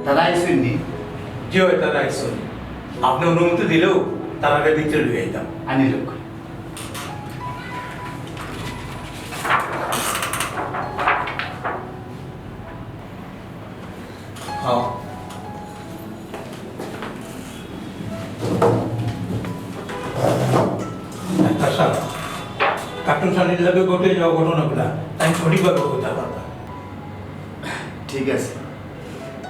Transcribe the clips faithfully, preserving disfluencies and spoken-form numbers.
তারা আইছইন নি? জি অয়, তারা আইছইন। আপনে অনুমতি দিলেউ তারারে ভিতরে লইয়া আইতাম। আনি লোক। হ্যাঁ। ডাক্তার সাব, কার্টুন শালির লগে ঘটে যাওয়া ঘটনাগুলা তাইন সঠিকভাবে কইতা পারবা। ঠিক আছে।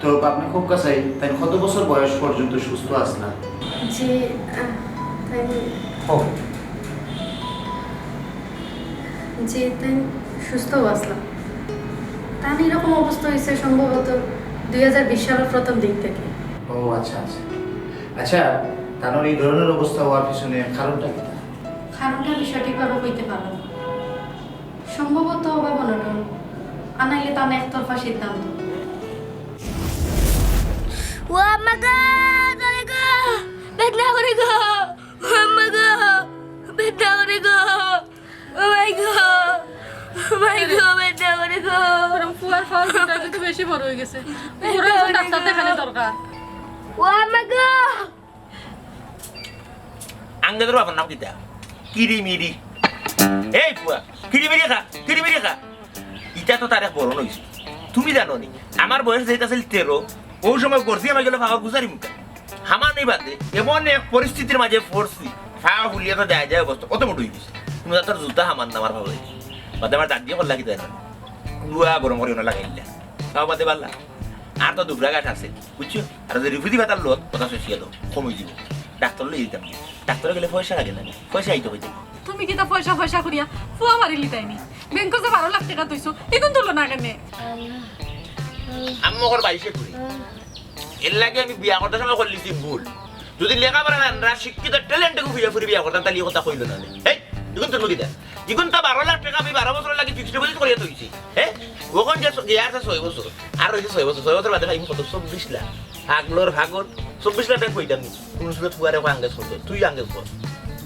তো আপনে কউক্কা চাই, তাইন কত বছর বয়স পর্যন্ত সুস্থ আছলা? জি, আহ, তাইন ও। জি, তাইন সুস্থ আছলা। তান এরকম অবস্থা অইছে সম্ভবত দুই হাজার বিশ সালর প্রথম দিক থাকি। ও আচ্ছা, আচ্ছা। আচ্ছা, তান এই ধরনের অবস্থা অওয়ার পিছনে কারণটা কিতা? কারণটা আমি সঠিকভাবে কইতে পারলাম না। সম্ভবত অভাব অনটন, আর নাইলে তান একতরফা সিদ্ধান্ত। ও আম্মা গো, ধরে গো, বেদনা করে গো, ও আম্মা গো, বেদনা করে গো, ও মাই গো, ও মাই গো, বেদনা করে গো। ওরম ফুয়ার ফাউল কিন্তু একটু বেশি বড় অই গেছে। পুরা এখন ডাক্তার দেখানো দরকার। ও আম্মা গো। আঙ্গেজর বাপর নাম কিতা? কিরিমিরি। এই ফুয়া, কিরিমিরি খা, কিরিমিরি খা। ইটা তো তার এক বরণ অইছে। তুমি জানো নি, আমার বয়স যেটা আছিল তেরো, ওই সময় গর্জি আমার গেলে ফাওয়ার গুজারি মুখে। হামানি বাদে এমন এক পরিস্থিতির মাঝে পড়ছি, ফাওয়া ফুলিয়া তো যায় যায় অবস্থা, অত মোটা অই গেছে। কোনো জাতর জুতা হামান না আমার ফাওয়া। বাদে আমার দাদি হল্লা কিতা জানো? গুয়া গরম করে ওনা লাগাইলা। তাও বাদে পারলা। আর তো দুবরা গাছ আছে, বুঝছো? আর যদি রিফুজি ভাতার লোক, কথা শেষিয়া দাও, কমে দিব। ডাক্তার লই যেতাম। ডাক্তারে গেলে পয়সা লাগে না, পয়সা আইতে হইতে। তুমি কিতা পয়সা পয়সা করিয়া ফুয়া মারিলিতায় নি? ব্যাংকো যে বারো লাখ টেকা থইছো, ইগুন তুলো না কেনে? আম্মা ওর বাইশে করি। এর লাগে আমি বিয়া করতে সময় করলিছি ভুল। যদি লেখাপড়া জানরা, শিক্ষিত, ট্যালেন্টে গু ফিরে ফিরে বিয়া করতাম, তাহলে এই কথা কইল না। এই, ইগুন তুলবো কিতা? ইগুন তো বারো লাখ টেকা আমি বারো বছর লাগি ফিক্সড ডিপোজিট করিয়া থইছি। হ্যাঁ? ওখান যে ছ-, গিয়া আছে ছয় বছর, আর রইছে ছয় বছর, ছয় বছর বাদে পাইমু কত? চব্বিশ লাখ। পাগলর পাগল, চব্বিশ লাখ টেকা কইতাম নি? কোন সুরত ফুয়ারে ওকে আঙ্গেজ করতো, তুই আঙ্গেজ কর।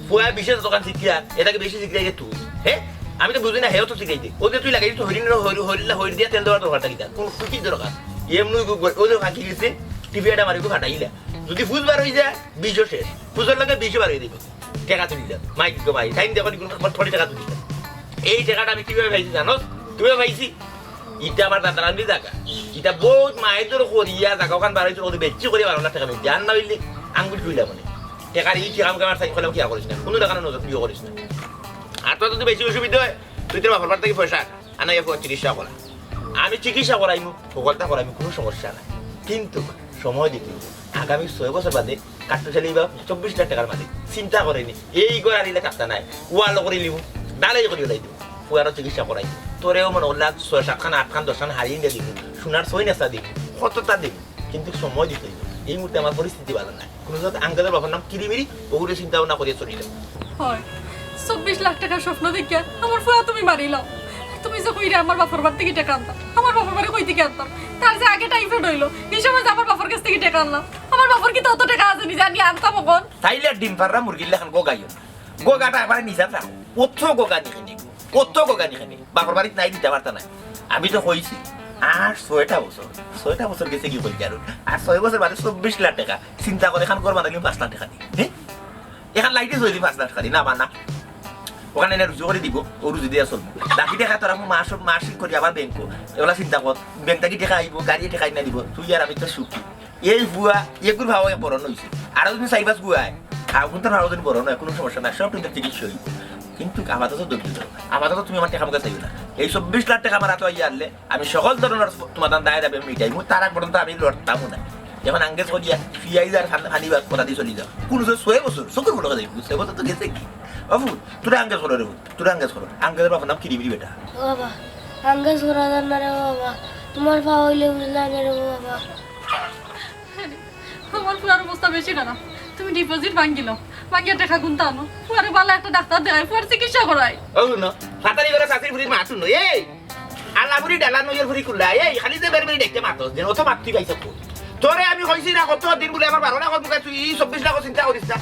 ফুয়া বিশেষ দোকান শিখিয়া, এটাকে বেশি শিখিয়া গিয়ে তুই। হ্যাঁ? আমি তো বুঝি না, হেও তো শিখাই দে। ও যে তুই লাগাই দিস, হরিণ, হরি, হরিল্লা, হরি দিয়া তেল দেওয়ার দরকারটা কিতা? কোন, তুই কি দরকার? এমনি গু-, গু-, ও যে ফাঁকি গেছে, টিভি এটা মারি গো ফাটাইলা। যদি ফুজ বার হয়ে যায়, বিশও শেষ। ফুজের লগে বিশও বার হয়ে দিব। টেকা তুলি দেন। মাই দিত ভাই, টাইম দেখো, নিগুন আমার থোড়ি টেকা তুলি দেন। এই টেকাটা আমি কিভাবে পাইছি জানো? কিভাবে পাইছি? ইটা আমার দাদার আনলি জাগা। ইটা বহুত মাইদর করিয়া জাগা ওখান বাড়াইছে, ওদের বেচি করিয়া বারো লাখ টেকা মিলছে। আর না হইলে আঙ্গুল ছুইলাম মানে। টেকার এই টেকা আমাকে আমার সাইকেল কি আর করিস না, কোনো টাকা নজর তুইও করিস না। আর তোর যদি বেশি অসুবিধা হয়, তুই তোর বাপর বাড়ি থেকে পয়সা আন, আনাইয়া পুরো চিকিৎসা করা। আমি চিকিৎসা করাইমু, হকলতা করাইমু, কোনো সমস্যা নাই। কিন্তু সময় দিতে হবে। আগামী ছয় বছর বাদে কাট্টুশালী বা চব্বিশ লাখ টেকার মালিক। চিন্তা করেনি, এই ঘর আর ইলে কাটতা নাই, ওয়াল করে নিব, ডালাই করে উলাই দিব। পুয়ারও চিকিৎসা করাই, তোরেও মনে করলে ছয় সাতখান, আটখান, দশখান হারিয়ে দিয়ে দিব, সোনার ছয় নেশা দিব, কতটা দিব, কিন্তু সময় দিতে হইব। এই মুহূর্তে আমার পরিস্থিতি ভালো নাই। কোনো জাত আঙ্কেলের বাবার নাম কিরিমিরি, ওগুলো চিন্তা ভাবনা করিয়া চলি যাও। হয়, চব্বিশ লাখ টেকার স্বপ্ন দেখিয়া আমার ফুয়া তুমি মারিলাও। তুমি যে কইরে আমার বাপর বাড়ি থেকে টেকা আনতাম, আমার বাপর বাড়ি কই থেকে আনতাম? তার যে আগে টাইফয়েড হইলো, এই সময় যে আমার বাপর কাছ থেকে টেকা আনলাম, আমার বাপর কি তত টেকা আছে নিজে আনিয়া আনতাম অখন? তাইলে আর ডিম পাররা মুরগির লাখান গোগাইও না। গোগাটা আবার নিজে রাখো। অত গোগা নিখেনি, অত গোগা নিখেনি। বাপর বাড়িত নাই দিতে পারতা নাই। আমি তো কইছি, আর ছয়টা বছর, ছয়টা বছর গেছে কি করি কারণ? আর ছয় বছর বাদে চব্বিশ লাখ টেকা। চিন্তা করে এখান ঘর বানাইলে পাঁচ লাখ টেকা দিই। হ্যাঁ? এখান লাইটে চলি পাঁচ লাখ টেকা দিই, না বানা। ওখানে এনে রুজু করে দিব, ও রুজু দিয়া চলবো। বাকি টেকা তোরা মু মাস, মাসিক করি আবার ব্যাংকো। এগুলা চিন্তা কর, ব্যাংক থাকি টেকা আইব, গাড়ি টেকা আইনা দিব। তুই আর আমি তো সুখী। এই ফুয়া, এগুর ভাও এক বড় নইছে। আরো যদি চাই পাঁচ গুয়ায়, খাও কিন্তু ভালো যদি বড় নয়, কোনো সমস্যা নাই, সব কিন্তু চিকিৎসা হইব। কিন্তু আপাতত ধৈর্য ধরো। আপাতত তুমি আমার টেকা আমাকে চাইও না। এই চব্বিশ লাখ টেকা আমার হাতে আইয়া আনলে, আমি সকল ধরনের তোমার দায় দাবি আমি মিটাইমু, তার আগ পর্যন্ত আমি লড়তামও না। এখন আঙ্গেজ করিয়া ফিয়াইজ আর ফান-, ফানি বাদ কথা দিয়ে চলি যাও। কোন ছয় বছর, চোখের ফটো দেয়, ছয় বছর তো গেছে কি? বাবু, তোরা আঙ্গেজ করো রে, তোরা আঙ্গেজ করো। আঙ্গেজের বাবার নাম কিরিমিরি বেটা। ও বাবা, আঙ্গেজ করা যান না রে বাবা, তোমার পা হইলে বুঝলাম রে বাবা। আমার ফুয়ার অবস্থা বেশি খারাপ। তুমি ডিপোজিট ভাঙ্গিল, ভাঙ্গিয়া টেকা গুনতা আনো। ফুয়ারে ভালো একটা ডাক্তার দেখাই, ফুয়ার চিকিৎসা করাই। ও শুনো, ফাতারি করে চাচির ফুরির মা শুনো, এই আলাপুরি ডালা নইয়ের ফুরি কুল্লা, এই খালি যে বের বেরি দেখতে মাতো, যেন অত মাতৃ পাইছ কই? তোরে আমি কইছি না কত দিন বলে আমার বারো লাখ মুখে তুই এই চব্বিশ লাখ চিন্তা করিস না।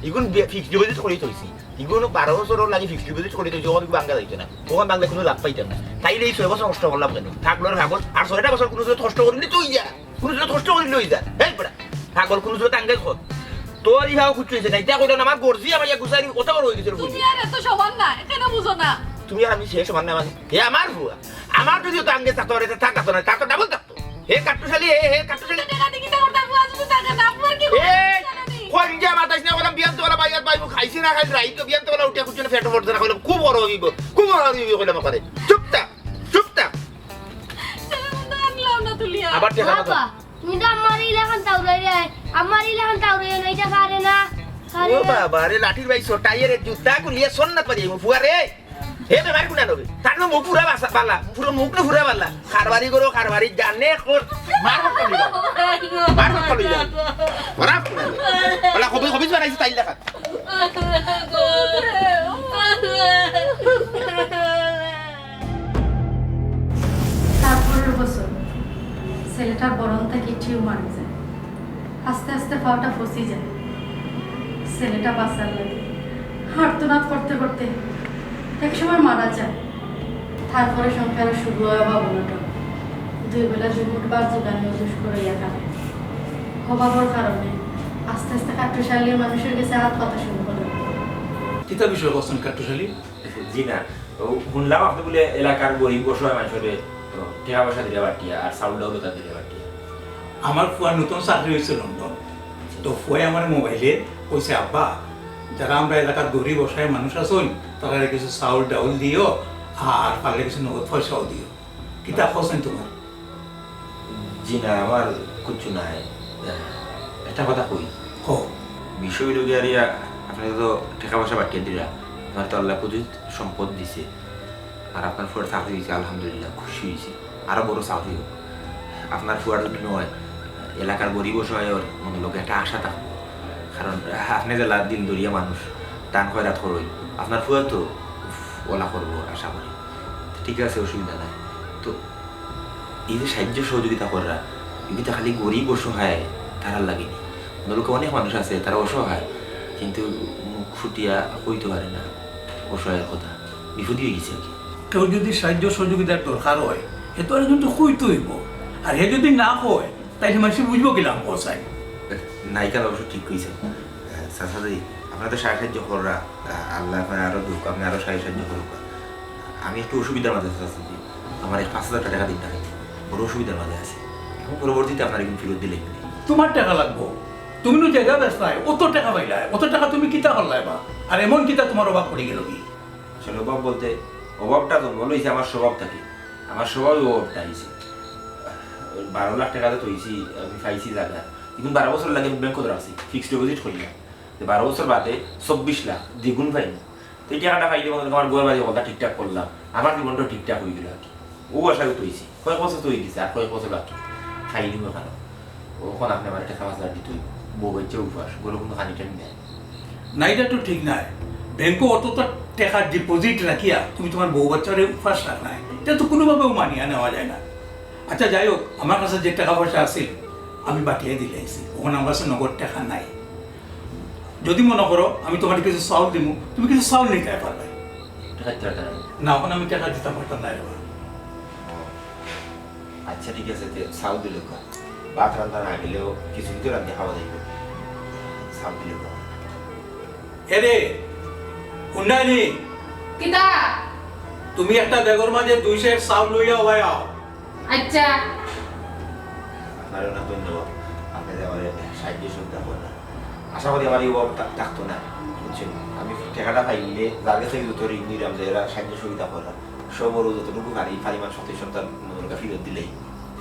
ইগুন ফিক্সড ডিপোজিট করি থইছি। ইগুন বারো বছর লাগি ফিক্সড ডিপোজিট করি থইছি, ওখানে বাংলা যাইতো না। ওখানে বাংলা কোনো লাভ পাইতাম না। তাইলে এই ছয় বছর কষ্ট করলাম কেন? থাকলো না থাকো, আর ছয়টা বছর কোনো কষ্ট করিনি তুই যা। কুনু জুরে কষ্ট করি লই যা। এই বেটা, পাগল কুনু জুরে তাঙ্গে কর। তোর ইভাও খুঁজ হইছে না। ইটা কইলো না, আমার গর্জি আমার ইয়া গুছাই কত বড় হই গেছে রে তুমি বুঝি। আর এত সমান না, কেন বুঝো না? তুমি আর আমি শেষ সমান না মানে। হে আমার ফুয়া। আমার যদি তো আঙ্গে থাকতো, আর এটা থাকতো না, থাকতো ডাবল থাকতো। হে কাট্টুশালী, হে, হে কাট্টুশালী। টাকা দিয়ে কিতা করতাম, ফুয়া যদি থাকে না, ফুয়ার কি এই, জানো নি? কইঞ্জা মাতাইস না, কইলাম বিয়ান তো বলা বাইয়াত বাইবু খাইছি না, খালি রাইত তো বিয়ান তো বলা উঠিয়া খুঁজছে না, পেটো পড়ছে না, কইলাম খুব বড় হইব, খুব বড় হইব, কইলাম করে। চুপ থাক, চুপ থাক। টাকা তো আনলাম না তুলিয়া। আবার টাকা না। বাবা, তুমি তো আমার ইলাখান তাউরাই রে, আমার ইলাখান তাউরাই না, এটা কারে না, কারে ও না। বাবা, আরে লাঠির ভাই ছোটাইয়ে রে, জুতা খুলিয়া সন্ন্যত পারি, ফুয়া রে। হে বেমার কুনা নবে? তার না মুখ পুরা বাসা, বালা, পুরো মুখ না পুরা বালা। কারবারি করো, কারবারি জানে কর। মার মত করি দাও। মার মত করি দাও। ওরা, ওরা হবি, হবি বানাইছে তাই লেখা। তারপরের বছর ছেলেটার বরণ থেকে টিউমার হয়ে যায়। আস্তে আস্তে পাওটা ফসি যায়। ছেলেটা বাঁচার লাগে আর্তনাদ করতে করতে একসময় মারা যায়। তারপরে সংসারে শুরু হয় অভাব অনটন। দুই বেলা দুই মুঠ ভাত জোগানো দুষ্কর হইয়া থাকে। অভাবর কারণে আস্তে আস্তে কাট্টুশালী মানুষের গেছে হাত পাতা শুরু করে। কিতা বিষয় করছেন কাট্টুশালী? জি না, ও শুনলাম আপনি বলে এলাকার গরিব অসহায় মানুষরে, ও, টাকা পয়সা দিলে বাটিয়া আর চাউল ডাউল তার দিলে বাটিয়া। আমার ফুয়ার নতুন চাকরি হয়েছে লন্ডন। তো ফুয়ায় আমার মোবাইলে কইছে, "আব্বা, যারা আমরা এলাকার গরিব অসহায় মানুষ আছইন, তারা কিছু চাউল ডাউল দিও, আর পারলে কিছু নগদ পয়সাও দিও।" কিতা খোঁজেন তোমার? জি না, আমার কিচ্ছু নাই। একটা কথা কই। কও। বিষয় হইল গিয়া রিয়া, আপনি তো টাকা পয়সা বাটিয়া দিলা, আপনার তো আল্লাহ কুদরত সম্পদ দিছে, আর আপনার ফুয়ার চাকরি হইছে, আলহামদুলিল্লাহ, খুশি হইছি। আরো বড় চাকরি হোক। আপনার ফুয়ার যদি নয়, এলাকার গরিব অসহায়র মনে লোকে একটা আশা থাকবো, কারণ আপনি যে লা-, দিল দরিয়া মানুষ, দান খয়রাত করইন, আপনার ফুয়া তো ওলা করবো আশা করি। ঠিক আছে, অসুবিধা নাই। তো এই যে সাহায্য সহযোগিতা কররা, এগুলো তো খালি গরিব অসহায় তারার লাগেনি, অন্য লোকে অনেক মানুষ আছে, তারা অসহায়, কিন্তু মুখ ফুটিয়া কইতে পারে না অসহায়ের কথা, বিপদী হয়ে গেছে আর কি। কেউ যদি সাহায্য সহযোগিতার দরকার হয়, হে তো একজন তো কইতে হইব, আর হে যদি না কয়, তাইলে মানুষ বুঝবো কিলাম কোথায়? নায়িকার অবশ্য ঠিক কইছে। চাচা ভাই, আপনার তো সাহায্য কররা, আল্লাহ আপনার আরো দুঃখ, আপনি আরো সাহায্য করুক। আমি একটু অসুবিধার মাঝে আছি, চাচা ভাই। আমার এক পাঁচ হাজার টাকা দিন টাকা বড় অসুবিধার মাঝে আছে। এখন পরবর্তীতে আপনার একদিন ফেরত দিলে। তোমার টাকা লাগবো, তুমি নু জায়গা বেচলায়, অত টাকা পাইলায়, অত টাকা তুমি কিতা করলায় বা? আর এমন কিতা তোমার অভাব পড়ি গেল কি? আসলে অভাব বলতে, অভাবটা জন্ম লইছে আমার স্বভাব থাকি। আমার স্বভাবে অভাবটা আইছে। ওই বারো লাখ টাকা তো থইছি, আমি পাইছি জায়গা। এখন বারো বছর লাগে ব্যাংকত রাখছি, ফিক্সড ডিপোজিট করিয়া। তো বারো বছর বাদে চব্বিশ লাখ, দ্বিগুণ পাইনি। তো এই টাকাটা পাইলে মনে হয় আমার ঘর বাড়ি কথা ঠিকঠাক করলাম, আমার জীবনটা ঠিকঠাক হয়ে গেল আর কি। ও আশা তো হইছি, কয়েক বছর তো হয়ে গেছে, আর কয়েক বছর বাকি। খাইনি মনে হয়। ওখানে আপনি আমার একটা খাওয়া দিতে হইব। বউ বাচ্চা উপাস, গরু কোনো খানি টানি নেয়। না, এটা তো ঠিক নয়। ব্যাংকে অতটা টাকা ডিপোজিট রাখিয়া তুমি তোমার বউ বাচ্চারে উপাস রাখলায়, এটা তো কোনোভাবেও মানিয়া নেওয়া যায় না। আচ্ছা, যাই হোক, আমার কাছে যে টাকা পয়সা আছে আমি বাটিয়ে দিলাইছি, ওখানে আমার কাছে নগদ টাকা নাই। যদি মনে করো আমি তোমার কিছু চাউল দিমু, তুমি কিছু চাউল নিতে পারবে। টাকা দিতে পারতাম না। না, ওখানে আমি টাকা দিতে পারতাম না রে বাবা। আচ্ছা, ঠিক আছে, তে চাউল দিলে কর। ভাত রান্ধা না গেলেও কিছু কিছু রান্ধি খাওয়া যাইব। চাউল দিলে কর। এরে, হুন্ডাইনি। কিতা? তুমি একটা ব্যাগর মাঝে দুই সের চাউল লইয়া ওবায় আও। আচ্ছা। আপনারে অনেক ধন্যবাদ। আপনি যে আমারে সাহায্য সুবিধা করলেন। আশা করি আমার এই অভাব থা-, থাকতো না। বুঝছেন? আমি টাকাটা পাইলে যার কাছে যত ঋণ নিলাম যে এরা সাহায্য সুবিধা করলেন। সবরও যতটুকু পারি, পরিমাণ সত্যি সন্তান মনে ফেরত দিলেই।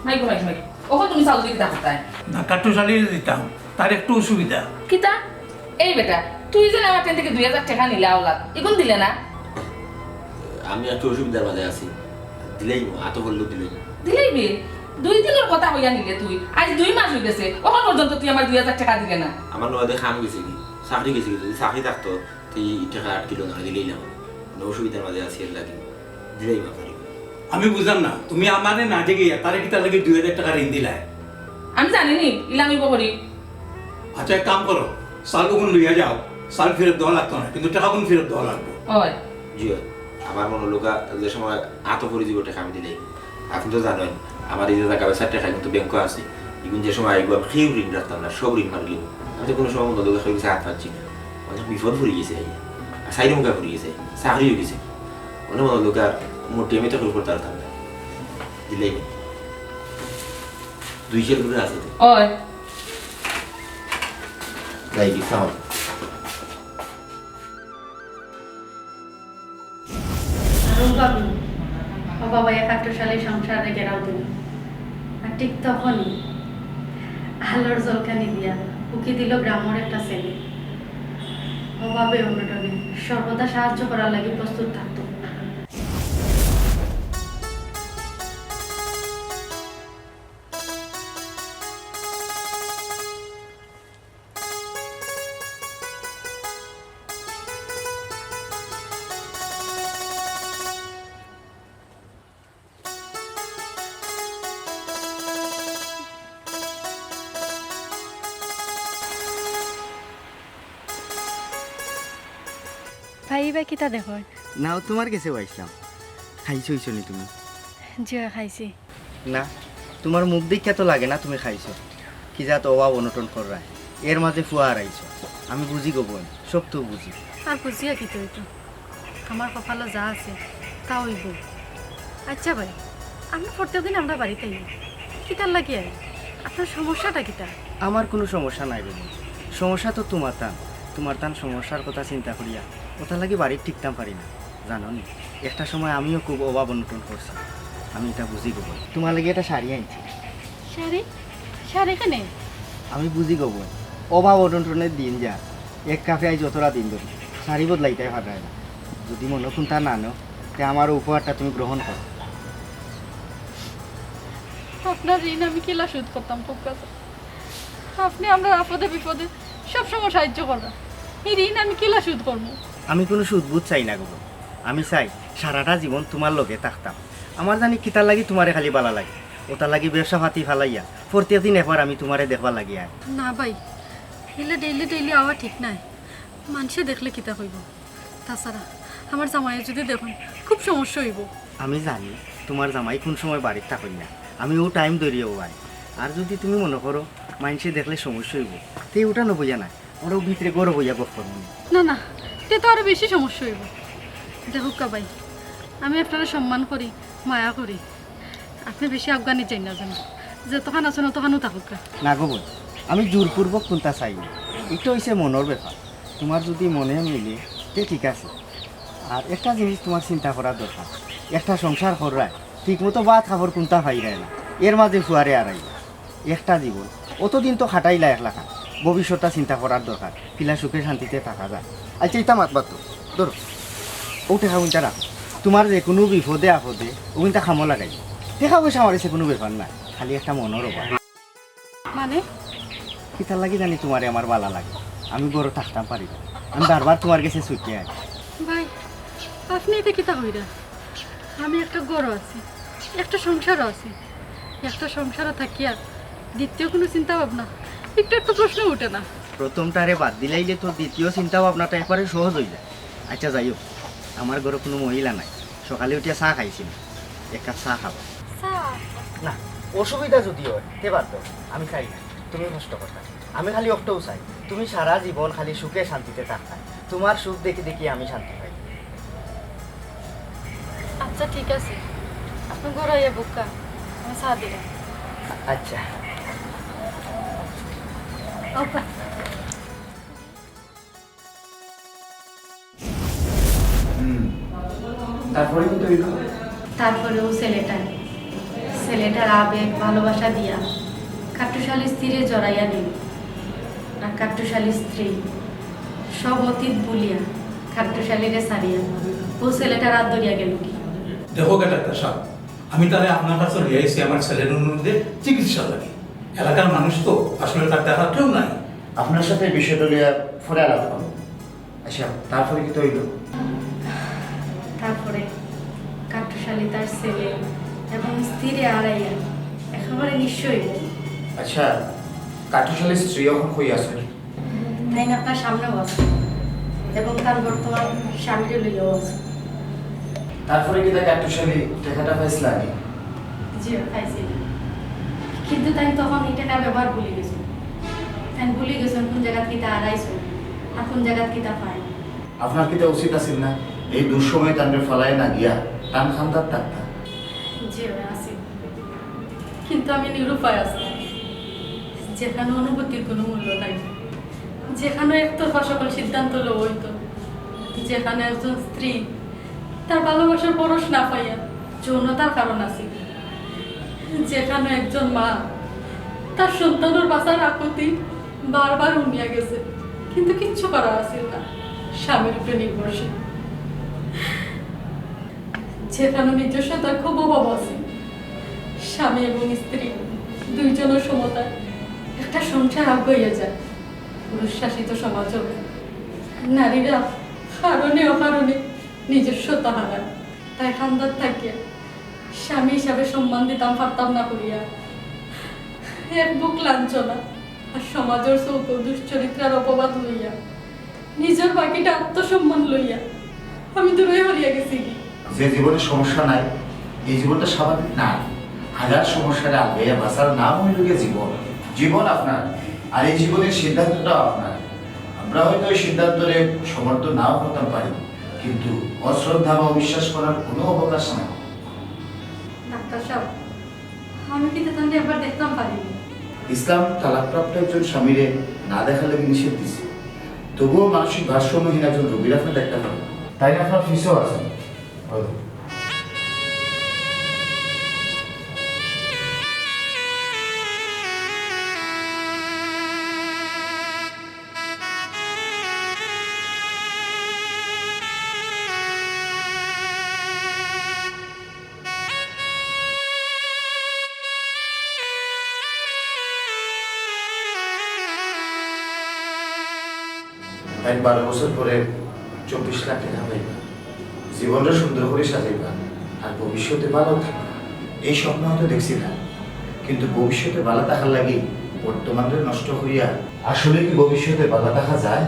Mic, mic, mic. ওখানে তুমি চাউল দিতে থাকতায়। না, কাট্টুশালীরে দিতাম, তার একটু অসুবিধা। কিতা? এই বেটা, তুই যে আমার টেন থেকে দুই হাজার টাকা নিলে আওলাদ, এখন দিলে না? আমি একটু অসুবিধার মাঝে আছি, দিলেই মো, আতো বললো দিলেই মো। দিলেই বে, দুই দিনের কথা হইয়া নিলে তুই, আজ দুই মাস হয়ে গেছে, এখন পর্যন্ত তুই আমার দুই হাজার টাকা দিলে না। আমার নবাদে খাম গেছে কি, চাকরি গেছে কি, যদি চাকরি থাকতো, তুই এই টাকা আট কিলো না দিলেই না, মানে অসুবিধার মাঝে আছি এর লাগি। দিলেই মাফ করি। আমি বুঝলাম না, তুমি আমারে না জিগাইয়া তারে কিতা লাগি দুই হাজার টাকা ঋণ দিলায়? আমি জানি নি, ইলা আমি বকরি। আচ্ছা, এক কাম করো, চাউল ওখান লইয়া যাও, চাউল ফেরত দেওয়া লাগতো না, কিন্তু টাকা কোন ফেরত দেওয়া লাগবো। ওই। জি অয়, আমার মনে লোকা যে সময় আতো পড়ি দিব টাকা আমি দিলেই। আপনি তো জানেন, আমার এই যে টাকা পয়সা টাকা কিন্তু ব্যাংকে আছে, ইগুন যে সময় আইবো, আমি কেউ ঋণ রাখতাম না, সব ঋণ মারিলিমু। আমি তো কুনু সময় মদন লোকে কেউ গেছে হাত পাচ্ছি না। অনেক বিপদ পড়ি গেছে আইয়া। আর সাইড মুখা পড়ি গেছে, চাকরি অই গেছে। অনেক মদন লোকে আর মোর টিমে তো কেউ করতে পারতাম না। দিলেই দুই চার করে আছে তো। ওই। যাই, বিশ্রাম। আর ও ভাবি, ও বাবা এক আট্টশালী সংসারে গেরাও দিল। আর ঠিক তখনই আলোর ঝলকানি দিয়া উকি দিল গ্রামের একটা ছেলে। অভাবে অনটনে সর্বদা সাহায্য করার লাগি প্রস্তুত থাকতো। ভাই, ইবা কিতা দেখো? না, ও তোমার গেছে আইছলাম। খাইছো, খাইছো নি তুমি? জি, খাইছি। না, তোমার মুখ দেখিয়া তো লাগে না তুমি খাইছো। কি জাত অভাব অনটন কররায়, এর মাঝে ফুয়া হারাইছো। আমি বুঝি গো বইন, সব তো বুঝি। আর বুঝিয়া কিতা অইতো? আমার কপালো যা আছে, তা অইবো। আচ্ছা ভাই, আপনে প্রত্যেক দিন আমরার বাড়িত আইন, কিতার লাগি আইন? আপনার সমস্যাটা কিতা? আমার কুনু সমস্যা নাই গো বইন, সমস্যা তো তোমার তান। তোমার তান সমস্যার কথা চিন্তা করিয়া অতার লাগি বাড়িত টিকতাম পারি না। জানো নি, একটা সময় আমিও খুব অভাব অনটন করছি, আমি ইতা বুঝি গো বইন। তোমার লাগি একটা শাড়ি আনছি। শাড়ি? শাড়ি কেনে? আমি বুঝি গো বইন, অভাব অনটনের দিন যা, এক কাফে আইজ অতরা দিন ধরি শাড়ি বদলাইতায় পাররায় না। যদি মনো কুনতা না নেও, তে আমার উপহারটা তুমি গ্রহণ করো। আপনার ঋণ আমি কিলা শোধ করতাম, খুব কাছে। আপনে আমরার আপদে বিপদে সব সময় সাহায্য কররা, এই ঋণ আমি কিলা শোধ করমু? আমি কুনু সুদ বুদ চাই না গো বইন, আমি চাই সারাটা জীবন তোমার লগে থাকতাম। আমার জানি কিতার লাগি তোমারে খালি বালা লাগে, অতার লাগি ব্যবসা পাতি ফালাইয়া প্রত্যেক দিন একবার আমি তোমারে দেখবার লাগি আই। না ভাই, ইলা ডেইলি ডেইলি আওয়া ঠিক নায়, মানষে দেখলে কিতা কইবো। তাছাড়া আমার জামাইয়ে যদি দেখইন, খুব সমস্যা অইবো। আমি জানি তোমার জামাই কুন সময় বাড়িত থাকইন না, আমি অউ টাইম ধরিয়াউ আই। আর যদি তুমি মনো করো মানষে দেখলে সমস্যা অইবো, তে অটা না বইয়া না, আমরা অউ ভিতরে ঘরো বইয়া গপ করমু নে। না, না, তে তো আরো বেশি সমস্যা অইবো। দেখউক্কা ভাই, আমি আপনারে সম্মান করি, মায়া করি। আপনে বেশি আফগানি যাইন না যেন, যতখান আছইন অতখানউ থাকউক্কা। না গো বইন, আমি জোরপূর্বক কুনতা চাই না, ইটা অইছে মনর ব্যাপার। তোমার যদি মনে মিলে, তে ঠিক আছে। আর একটা জিনিস তোমার চিন্তা করার দরকার, একটা সংসার কররায়, ঠিকমতো ভাত কাপড় কুনতা পাইরায় না, এর মাঝে ফুয়ারে হারাইলায়। একটা জীবন, অতদিন তো খাটাইলায় একলাখান, ভবিষ্যৎটা চিন্তা করার দরকার, কিলা সুখে শান্তিতে থাকা যায়। আচ্ছা, ইতা মাত বাদ দেও, ধরো, অউ টেকা অগুইনতা রাখো, তোমার যেকুনু বিপদে আপদে অগুইনতা কামো লাগাইও। টেকা পয়সা আমার কাছে কুনু ব্যাপার নায়, খালি একটা মনর অভাব। মানে? কিতার লাগি জানি তোমারে আমার বালা লাগে, আমি ঘরো থাকতাম পারি না, আমি বারবার তোমার গেছে ছুটিয়া আই। ভাই, আপনে ইতা কিতা কইরা? আমি একটা ঘরো আছি, একটা সংসারো আছি, একটা সংসারো থাকিয়া দ্বিতীয় কুনু চিন্তা ভাবনা, ইটার তো প্রশ্ন উঠে না। প্রথমটারে বাদ দিলাইলে তো দ্বিতীয় চিন্তা ভাবনাটা একবারে সহজ অইযায়। আচ্ছা, যাই হউক, আমার ঘরো কুনু মহিলা নাই, সকালে উঠিয়া চা খাইছি না, এক কাপ চা খাবা। চা? না, অসুবিধা যদি অয়, তে বাদ দেও, আমি চাই না তুমি কষ্ট করতায়। আমি খালি অকটাউ চাই, তুমি সারা জীবন খালি সুখে শান্তিতে থাকতায়। তোমার সুখ দেখি দেখি আমি শান্তি পাই। আচ্ছা, ঠিক আছে, আপনে ঘরো আইয়া বউক্কা, আমি চা দিরাম। আচ্ছা। আউক্কা। হুম। তারপরে কিতা অইলো? তারপরে অউ ছেলেটায়, ছেলেটার আবেগ ভালোবাসা দিয়া কাট্টুশালী স্ত্রীরে জড়াইয়া নিল। আর কাট্টুশালী স্ত্রী সব অতীত ভুলিয়া কাট্টুশালীরে ছাড়িয়া অউ ছেলেটার আত ধরিয়া গেলগি। দেখউক্কা ডাক্তার সাব, আমি তারে আপনার কাছে লইয়া আইছি আমার ছেলের অনুরোধে চিকিৎসার লাগি। এলাকার মানুষ তো, আসলে তার দেখার কেউ নাই। আপনার সাথে এই বিষয়টা লইয়া পরে আলাপ করমু। আচ্ছা, তারপরে কিতা অইলো? তারপরে কাট্টুশালী তার ছেলে এবং স্ত্রীরে হারাইয়া একেবারে নিঃস্ব অইলো। আচ্ছা, কাট্টুশালীর স্ত্রী অখন কই আছে? তাইন আপনার সামনেউ আছে এবং তার বর্তমান স্বামীরে লইয়াও আছে। তারপরে কিতা কাট্টুশালী টেকাটা পাইছলা নি? জি, পাইছি। কিন্তু তাইন তখন ই টেকার ব্যবহার ভুলি গেছইন। তাইন ভুলি গেছইন কুন জাগাত কিতা হারাইছইন আর কুন জাগাত কিতা পাইন। আপনার কিতা উচিত আছিল না এই দুঃসময়ে তানরে ফালাইয়া না গিয়া তান খান্দাত থাকতা? জি অয়, আছিল। কিন্তু আমি নিরুপায় আছি। যেখানো অনুভূতির কুনু মূল্য নাই, যেখানো একতরফা সকল সিদ্ধান্ত লওয়া অইতো, যেখানো একজন স্ত্রী তার ভালোবাসার পরশ না পাইয়া যৌনতার কারণ আছিল, যেখানো একজন মা তার সন্তানর বাঁচার আকুতি বারবার হুনিয়া গেছে, কিন্তু কিচ্ছু করার আছিল না, স্বামীর উপরে নির্ভরশীল। যেখানো নিজস্বতার খুব অভাব আছে, স্বামী এবং স্ত্রী দুইজনর সমতায় একটা সংসার আগাইয়া যায়। পুরুষ শাসিত সমাজও নারীরা কারণে অকারণে নিজস্বতা হারায়। তাই খান্দাত থাকিয়া স্বামী হিসাবে সম্মান দিতাম পারতাম না করিয়া এক বুক লাঞ্ছনা আর সমাজর চউখো দুশ্চরিত্রার অপবাদ লইয়া নিজর বাকিটা আত্মসম্মান লইয়া আমি দূরে হরিয়া গেছি কি। যে জীবনে সমস্যা নাই, এই জীবনটা স্বাভাবিক না। হাজার সমস্যারে আলগাইয়া বাঁচার নাম অইল গিয়া জীবন। জীবন আপনার, আর এই জীবনের সিদ্ধান্তটাও আপনার। আমরা হয়তো এই সিদ্ধান্তরে সমর্থন নাও করতাম পারি, কিন্তু অশ্রদ্ধা বা অবিশ্বাস করার কোনো অবকাশ নাই। ডাক্তার সাহেব, আমি কিন্তু তানরে একবার দেখতাম পারিনি। ইসলাম তালাকপ্রাপ্ত একজন স্বামীরে না দেখার লাগি নিষেধ দিছে, তবুও মানসিক ভারসাম্যহীন একজন রোগীর আপনি দেখতে পারেন। তাই না, আপনার ফিসও আছে। হয়তো। তাই বারো বছর পরে চব্বিশ লাখ টেকা পাইবা, জীবনটা সুন্দর করি সাজাইবা, আর ভবিষ্যতে ভালো থাকবা। এই স্বপ্ন হয়তো দেখছি না, কিন্তু ভবিষ্যতে ভালো থাকার লাগি বর্তমানরে নষ্ট করিয়া আসলে কি ভবিষ্যতে ভালো থাকা যায়?